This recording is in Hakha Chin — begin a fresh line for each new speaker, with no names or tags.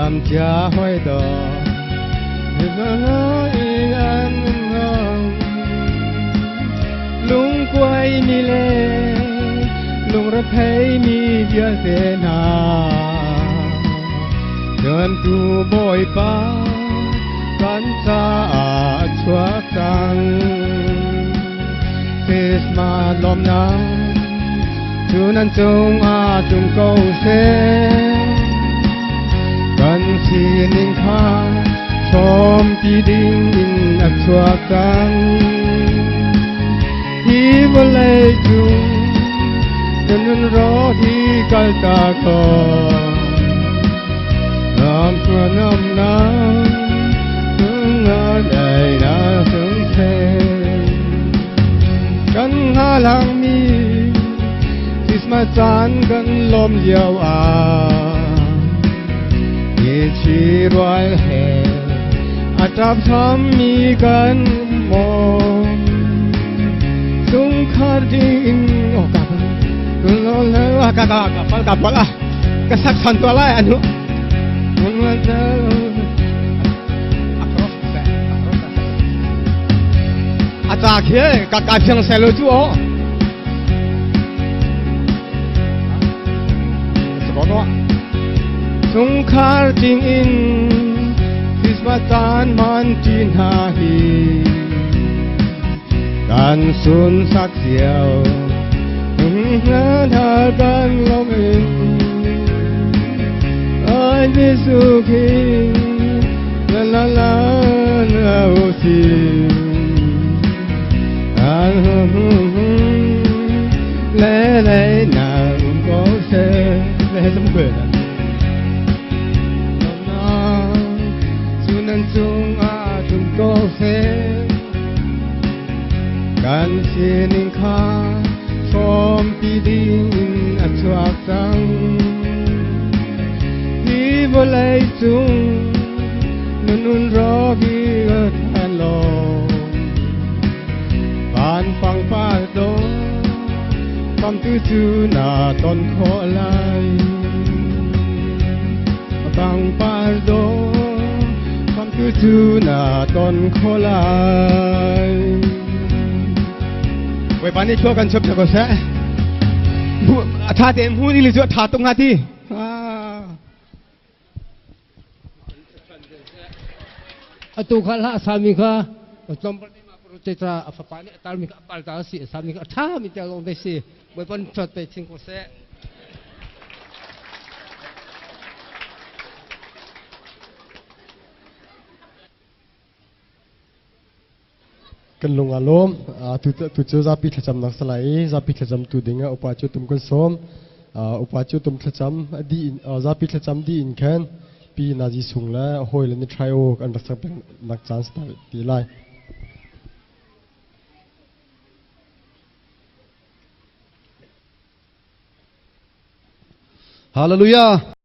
Liamcia hoi do Lungkuai mi le lungrethei mi vialte hna Tuantu Bawipa kan caah chuak cang. Christmas lawmnak cu nan cungah tlung ko seh. Kan sining kha hrawmpi ding in a chuak cang. Hi vawlei cung na nun ro hi kalta ko. Ram tuanamnak Kan halangmi Christmas caan kan lawm lio ah Mithi rual he a ṭap thammi kan mawm Chungkhar ding oh ka ka ka ka pal ka pal ah ka sak than tua lai anu A ca khi ka ka fiang selo cu o. Chungkhar ting in Christmas caan man ti hna hi kan sun sak cio hna kan lom in Ai Jesuh khi la la la la o si le le na ko se le zum kwe na na chu nan chung a tum ko se kan sining kha hrawmpi ding in a chuak cang. Hi vawlei cung na nun rawk i ka than law van pangpar do famtu cu na ton khawh lai. Pangpar do famtu cu na ton khawh lai. Bawipa nih thua kan chuap ko seh. A tha tein hmu ni cu a tha tuk hnga ti.
Atu kha hla sami kha tlawmpal te ma te tra a fapa nih a tarmi kha a pal ta si sami kha a tha mi te lawng te si Bawipa nih thuat pe chin ko seh.
Kan lung a lawm. Tu cu zapi thlacamnak salai i zapi thlacam tu ding ah upa cu tum kan sawm. Upa cu tum thlacam di in zapi thlacam di in khan pi nazi sung le hawi le ni try o kan rak sak nak chance ta ti lai.
Hallelujah.